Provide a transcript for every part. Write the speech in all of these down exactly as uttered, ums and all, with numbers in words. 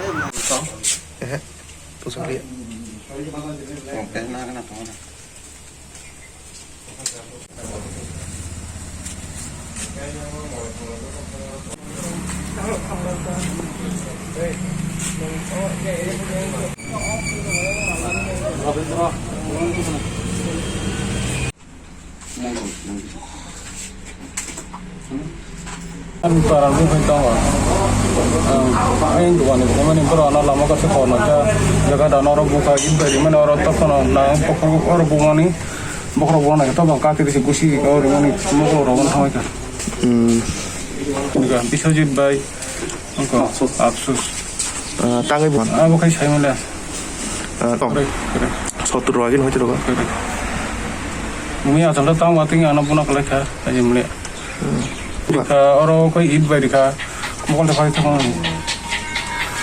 Ehe, pusuk liya. Ang parang bung khai tongo. Ang, ang dukan ni bumani boro ano lama kasa kono ja jaga dano oro bung khai in bai mani oro to kono na pokro oro bumani bokro bumani to bang kati bisi gusi oro mani mokro oro thangoi ka. Hmm. Ini ka Biswajit bai. Wngkha, afsus. Ah, tangwi bo. Abo khai saimanya. Ah, tong. Kore, kore. Sotro agin hoite rogo. Kore. Umi asal tang wating ano puna kalaikha, aji mule. Hmm. Ka oro koi id bai dikha. Mokol de khai thang.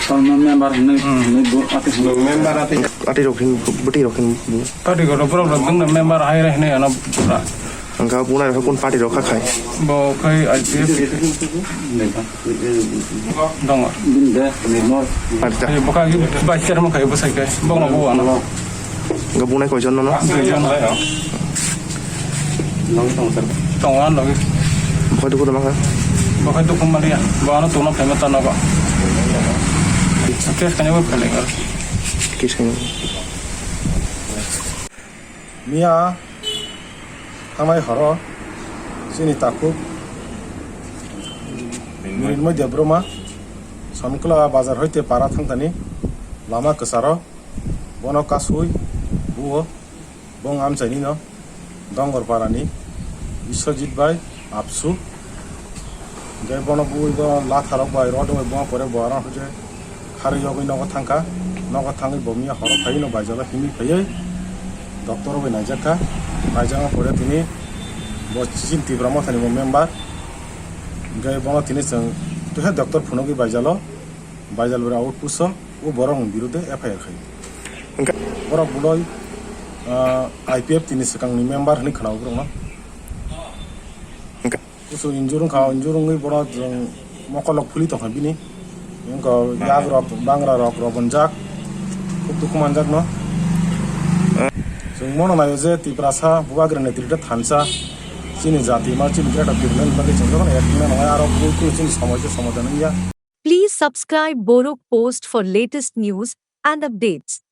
Tang member hinai, hmm, hinai bo ati hinai. Member ati. Ati rok hin, beti rok hin. Party kotor borok rok dwngno member hai rw hinwi ano pura. Hwnkha bunai rok kun party rok kha khai? Bo khai I P F dongo. Party ta. Bo khai vice chairman khai bwsai khai. Bokno bo ano. Hwnkha bunai koijon nono? Duijon. Tongo ano logi. Bo khai dukhu tongma kha? Bo khai dukhu maliya. Bo ano tongna phaima ta nogo. Case khaina bo phailai kha. Case khaina. Miya thangnai horo chini takhuk Mrinmoy Debbarma Sonkla bazar hoite para thangthani lama kwcharo bono kasui buo bong amchaini no Dongor parani Biswajit bai Apsu. Hingke bono bui bo latharok bai rode bai bono pore bo arang hwnkhe kharwi yogwi nogo thangkha. Nogo thangwi bo miya horo phaiwi no baijalo himwi phaiwi doctor bai naijakha. Naijakma pore tini bo chini Tipra Mothani bo member. Hingke bono tini chwng teha doctor phunugwi baijalo. Baijal bai outpost o borok ni birude F I R khai. Hingke borok boloi, ah, I P F tini swkangni member hinwi khwnao borokno. Hingke kusu injure wngkha, injure wngwi bono chwng mokolok phuli tongkha bini. Wngkha yak rok, bangra rok, rok bonjak. Khub dukhu manjakno. Chwng mono naio je Tiprasa Bubagra netrite thansa chini jati ma chini greater Tipraland bagwi chwng jotono ek hwnna nangnai aro kunu chini somosya somadhan wngya. Please subscribe Borok Post for latest news and updates.